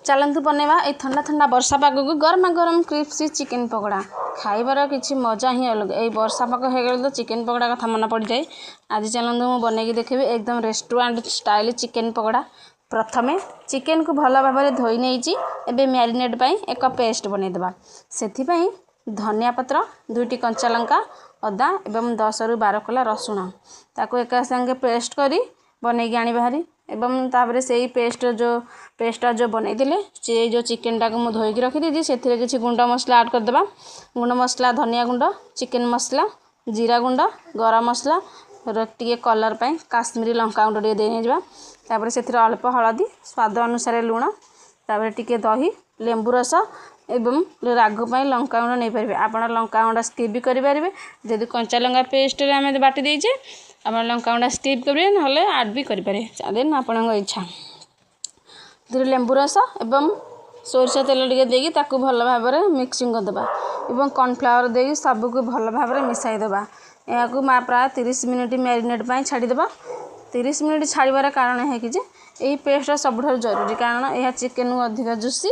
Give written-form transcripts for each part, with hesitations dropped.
ଚାଲନ୍ତୁ ବନେଇବା ଏଇ ଥଣ୍ଡା ଥଣ୍ଡା ବର୍ଷା ପାଗକୁ ଗରମା ଗରମ କ୍ରିସ୍ପି ଚିକେନ୍ ପକୋଡ଼ା। ଖାଇବାର କିଛି ମଜା ହିଁ ଅଲଗା। ଏଇ ବର୍ଷା ପାଗ ହେଇଗଲେ ତ ଚିକେନ୍ ପକୋଡ଼ା କଥା ମନେ ପଡ଼ିଯାଏ। ଆଜି ଚାଲନ୍ତୁ ମୁଁ ବନେଇକି ଦେଖେଇବି ଏକଦମ ରେଷ୍ଟୁରାଣ୍ଟ ଷ୍ଟାଇଲ୍ ଚିକେନ୍ ପକୋଡ଼ା। ପ୍ରଥମେ ଚିକେନ୍କୁ ଭଲ ଭାବରେ ଧୋଇ ନେଇଛି। ଏବେ ମ୍ୟାରିନେଟ୍ ପାଇଁ ଏକ ପେଷ୍ଟ ବନେଇଦେବା। ସେଥିପାଇଁ ଧନିଆ ପତ୍ର, 2ଟି କଞ୍ଚା ଲଙ୍କା, ଅଦା ଏବଂ 10ରୁ 12 କୋଲା ରସୁଣ, ତାକୁ ଏକା ସାଙ୍ଗେ ପେଷ୍ଟ କରି ବନେଇକି ଆଣିବା ଭାରି। ଏବଂ ତାପରେ ସେଇ ପେଷ୍ଟ ଯେଉଁ ପେଷ୍ଟଟା ଯେଉଁ ବନେଇଥିଲେ, ସେ ଯେଉଁ ଚିକେନଟାକୁ ମୁଁ ଧୋଇକି ରଖିଦେଇଛି, ସେଥିରେ କିଛି ଗୁଣ୍ଡ ମସଲା ଆଡ଼୍ କରିଦେବା। ଗୁଣ୍ଡ ମସଲା ଧନିଆ ଗୁଣ୍ଡ, ଚିକେନ୍ ମସଲା, ଜିରା ଗୁଣ୍ଡ, ଗରମ ମସଲା, ଟିକେ କଲର୍ ପାଇଁ କାଶ୍ମୀରୀ ଲଙ୍କା ଗୁଣ୍ଡ ଟିକେ ଦେଇ ନେଇଯିବା। ତାପରେ ସେଥିରେ ଅଳ୍ପ ହଳଦୀ, ସ୍ୱାଦ ଅନୁସାରେ ଲୁଣ, ତାପରେ ଟିକେ ଦହି, ଲେମ୍ବୁ ରସ ଏବଂ ରାଗ ପାଇଁ ଲଙ୍କା ଗୁଣ୍ଡ ନେଇପାରିବେ। ଆପଣ ଲଙ୍କା ଗୁଣ୍ଡ ସ୍କିପ୍ ବି କରିପାରିବେ। ଯଦି କଞ୍ଚା ଲଙ୍କା ପେଷ୍ଟରେ ଆମେ ବାଟି ଦେଇଛେ, ଆପଣ ଲଙ୍କା ଗୁଣ୍ଡ ସ୍କିପ୍ କରିବେ, ନହେଲେ ଆଡ଼୍ ବି କରିପାରିବେ, ଦେନ୍ ଆପଣଙ୍କ ଇଚ୍ଛା। ସେଥିରେ ଲେମ୍ବୁ ରସ ଏବଂ ସୋରିଷ ତେଲ ଟିକେ ଦେଇକି ତାକୁ ଭଲ ଭାବରେ ମିକ୍ସିଂ କରିଦେବା ଏବଂ କର୍ଣ୍ଣଫ୍ଲାୱାର ଦେଇକି ସବୁକୁ ଭଲ ଭାବରେ ମିଶାଇ ଦେବା। ଏହାକୁ ପ୍ରାୟ 30 ମିନିଟ୍ ମ୍ୟାରିନେଟ୍ ପାଇଁ ଛାଡ଼ିଦେବା। 30 ମିନିଟ୍ ଛାଡ଼ିବାର କାରଣ ହେଇକି ଯେ ଏହି ପେଷ୍ଟଟା ସବୁଠାରୁ ଜରୁରୀ, କାରଣ ଏହା ଚିକେନକୁ ଅଧିକ ଜୁସି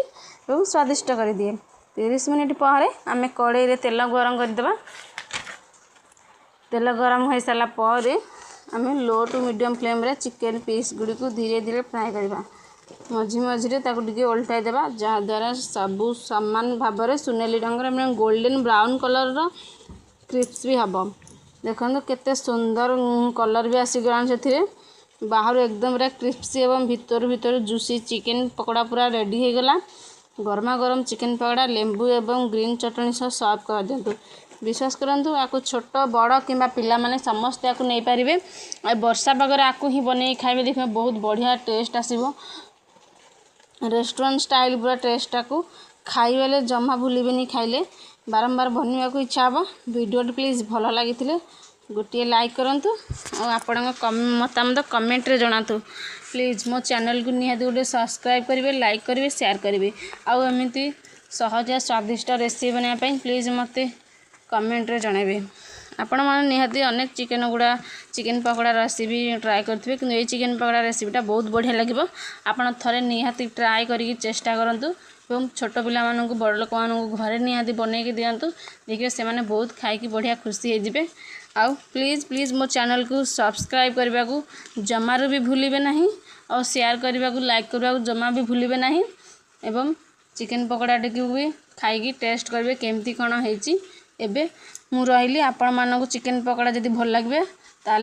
ଏବଂ ସ୍ୱାଦିଷ୍ଟ କରିଦିଏ। 30 ମିନିଟ୍ ପରେ ଆମେ କଡ଼େଇରେ ତେଲ ଗରମ କରିଦେବା। ତେଲ ଗରମ ହୋଇସାରିଲା ପରେ ଆମେ ଲୋ ଟୁ ମିଡ଼ିୟମ୍ ଫ୍ଲେମ୍ରେ ଚିକେନ୍ ପିସ୍ ଗୁଡ଼ିକୁ ଧୀରେ ଧୀରେ ଫ୍ରାଏ କରିବା। ମଝି ମଝିରେ ତାକୁ ଟିକେ ଓଲଟାଇ ଦେବା, ଯାହାଦ୍ୱାରା ସବୁ ସମାନ ଭାବରେ ସୁନେଲି ରଙ୍ଗର ମାନେ ଗୋଲ୍ଡେନ୍ ବ୍ରାଉନ୍ କଲର୍ର କ୍ରିସ୍ପି ହେବ। ଦେଖନ୍ତୁ କେତେ ସୁନ୍ଦର କଲର୍ ବି ଆସିଗଲାଣି ସେଥିରେ। ବାହାରୁ ଏକଦମ ପୁରା କ୍ରିସ୍ପି ଏବଂ ଭିତରୁ ଭିତରୁ ଜୁସି ଚିକେନ୍ ପକୋଡ଼ା ପୁରା ରେଡ଼ି ହେଇଗଲା। ଗରମା ଗରମ ଚିକେନ୍ ପକୋଡ଼ା ଲେମ୍ବୁ ଏବଂ ଗ୍ରୀନ୍ ଚଟଣି ସହ ସର୍ଭ କରିଦିଅନ୍ତୁ। ବିଶ୍ୱାସ କରନ୍ତୁ, ଆକୁ ଛୋଟ ବଡ଼ କିମ୍ବା ପିଲାମାନେ ସମସ୍ତେ ଆକୁ ନେଇପାରିବେ। ଆଉ ବର୍ଷା ପାଗରେ ଆକୁ ହିଁ ବନେଇକି ଖାଇବେ, ଦେଖିବେ ବହୁତ ବଢ଼ିଆ ଟେଷ୍ଟ ଆସିବ। ରେଷ୍ଟୁରାଣ୍ଟ ଷ୍ଟାଇଲ୍ ପୁରା ଟେଷ୍ଟଟାକୁ ଖାଇବେଲେ ଜମା ଭୁଲିବେନି, ଖାଇଲେ ବାରମ୍ବାର ବନେଇବାକୁ ଇଚ୍ଛା ହେବ। ଭିଡ଼ିଓଟି ପ୍ଲିଜ୍ ଭଲ ଲାଗିଥିଲେ ଗୋଟିଏ ଲାଇକ୍ କରନ୍ତୁ ଆଉ ଆପଣଙ୍କ ମତାମତ କମେଣ୍ଟରେ ଜଣାନ୍ତୁ। ପ୍ଲିଜ୍ ମୋ ଚ୍ୟାନେଲକୁ ନିହାତି ଗୋଟେ ସବସ୍କ୍ରାଇବ୍ କରିବେ, ଲାଇକ୍ କରିବେ, ସେୟାର କରିବେ। ଆଉ ଏମିତି ସହଜ ସ୍ୱାଦିଷ୍ଟ ରେସିପି ବନେଇବା ପାଇଁ ପ୍ଲିଜ୍ ମୋତେ କମେଣ୍ଟରେ ଜଣାଇବେ। ଆପଣମାନେ ନିହାତି ଅନେକ ଚିକେନ୍ ଗୁଡ଼ା ଚିକେନ୍ ପକୋଡ଼ା ରେସିପି ଟ୍ରାଏ କରିଥିବେ, କିନ୍ତୁ ଏଇ ଚିକେନ୍ ପକୋଡ଼ା ରେସିପିଟା ବହୁତ ବଢ଼ିଆ ଲାଗିବ। ଆପଣ ଥରେ ନିହାତି ଟ୍ରାଏ କରିକି ଚେଷ୍ଟା କରନ୍ତୁ ଏବଂ ଛୋଟ ପିଲାମାନଙ୍କୁ, ବଡ଼ ଲୋକମାନଙ୍କୁ ଘରେ ନିହାତି ବନେଇକି ଦିଅନ୍ତୁ। ଦେଖିବେ ସେମାନେ ବହୁତ ଖାଇକି ବଢ଼ିଆ ଖୁସି ହେଇଯିବେ। ଆଉ ପ୍ଲିଜ୍ ପ୍ଲିଜ୍ ମୋ ଚ୍ୟାନେଲକୁ ସବସ୍କ୍ରାଇବ୍ କରିବାକୁ ଜମାରୁ ବି ଭୁଲିବେ ନାହିଁ, ଆଉ ସେୟାର କରିବାକୁ, ଲାଇକ୍ କରିବାକୁ ଜମା ବି ଭୁଲିବେ ନାହିଁ। ଏବଂ ଚିକେନ୍ ପକୋଡ଼ାଟିକୁ ବି ଖାଇକି ଟେଷ୍ଟ କରିବେ କେମିତି କ'ଣ ହେଇଛି। ଏବେ ମୁଁ ରହିଲି। ଆପଣମାନଙ୍କୁ ଚିକେନ୍ ପକୋଡ଼ା ଯଦି ଭଲ ଲାଗିବେ,